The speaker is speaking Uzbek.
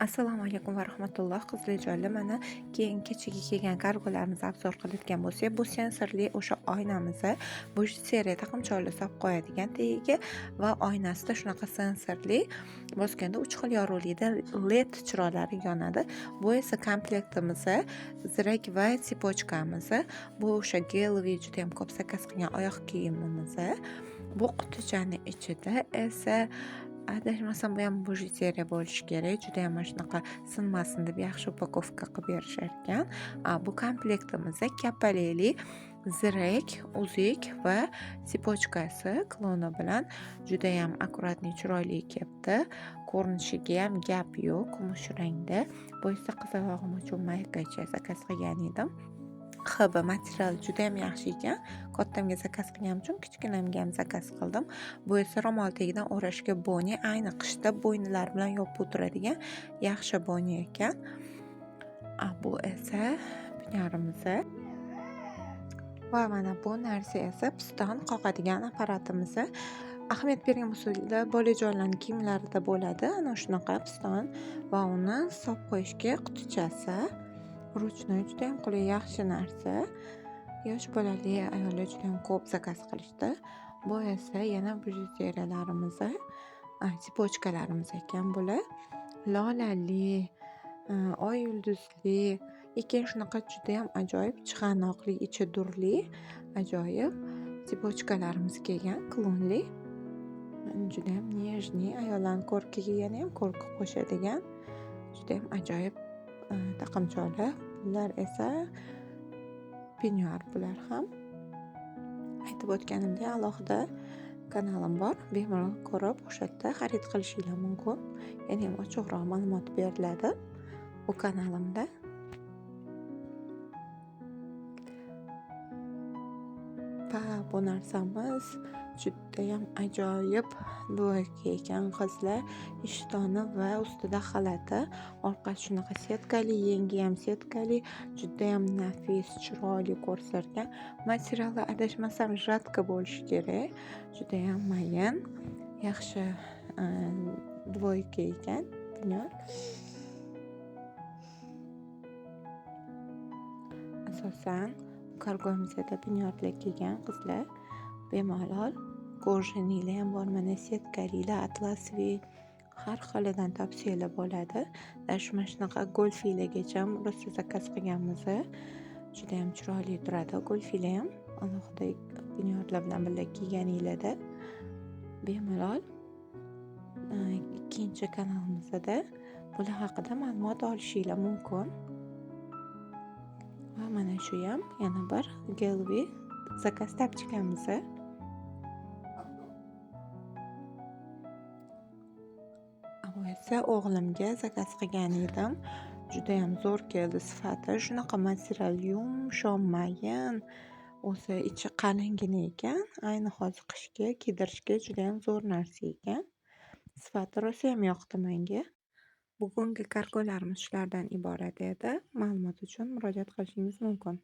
Assalomu alaykum va rahmatulloh, qizlarjonlar. Mana keyin kechagi kelgan kargolarimizni обзор qiladigan bo'lsak, bu sensorli o'sha oynamiz, bu seriya taqinchoqlar solib qo'yadigan tagiga va oynasida shunaqa sensorli, bosganda 3 xil yorug'likda LED chiroqlari yonadi. Bu esa komplektimiz, zirak va цепочка miz. Bu o'sha гелевый juda ham ko'p заказ qilgan oyoq kiyimimiz. Bu qutichani ichida esa, adashmasam, bu ham bijuteriya bo'lishi kerak. Judayam mana shunaqa sinmasin deb yaxshi упаковка qilib berishar ekan. Bu komplektimiz kapalakli zirak, uzuk va цепочка si kloni bilan judayam аккуратный, chiroyli kelibdi. Ko'rinishigayam gap yo'q, kumush rangda. Bu esa qizalog'im uchun maykacha заказ qilgan edim. HB materiali judayam yaxshi ekan. Kattamga заказ qilganim uchun kichkinamga ham заказ qildim. Bu esa ro'mol tagidan o'rashga boni, ayni qishda bo'ynilari bilan yopib o'tiradigan yaxshi boni ekan. Bu esa pinyarimiz. Va mana bu narsa esa piston qoqadigan apparatimiz. Ahamiyat bergan bo'lsanglar, bolajonlarning kiyimlarida bo'ladi ana shunaqa piston va uni solib qo'yishga qutichasi. Ручной, judayam qulay, yaxshi narsa. Yosh bolali ayollar judayam ko'p заказ qilishdi. Bu esa yana bijuteriyalarimiz, цепочка larimiz ekan bular. Lolali, oy yulduzli, keyin shunaqa judayam ajoyib chig'anoqli, ichi durli ajoyib цепочка larimiz kelgan, klonli. Judayam нежный, ayollarni ko'rkiga yanayam ko'rk qo'shadigan judayam ajoyib taqinchoqlar. Bular esa penyuar, bular ham. Aytib o'tganimdek, alohida kanalim bor. Bemalol ko'rib, o'sha yerda xarid qilishinglar mumkin. Yanayam ochiqroq ma'lumot beriladi u kanalimda. Va bu narsamiz judayam ajoyib двойка ekan, qizlar. Ishtoni va ustida xalati. Orqasi shunaqa setkali, yengi ham setkali, judayam nafis, chiroyli ko'rsar ekan. Materiali, adashmasam, жатка bo'lishi kerak. Judayam mayin, yaxshi двойка ekan penyuar. Asosan kargomizda penyuarlar kelgan, qizlar. Bemalol кожаный lar ham bor, mana setkalilar, атласовый, har xilidan topsanglar bo'ladi. Даже mana shunaqa golfilargacha rosa заказ qilganmiz. Judayam chiroyli turadi golfilar ham alohida penyuarlar bilan birga kiyganinglarda. Bemalol ikkinchi kanalimizda bular haqida ma'lumot olishinglar mumkin. Va mana shu ham yana bir гелевый заказ тапочка miz. Bu esa o'g'limga заказ qilgan edim. Judayam zo'r keldi sifati. Shunaqa material yumshoq, mayin, o'zi ichi qalingina ekan. Ayni hozir qishga kiydirishga judayam zo'r narsa ekan. Sifati rosayam yoqdi menga. Bugungi kargolarimiz shulardan iborat edi. Ma'lumot uchun murojaat qilishingiz mumkin.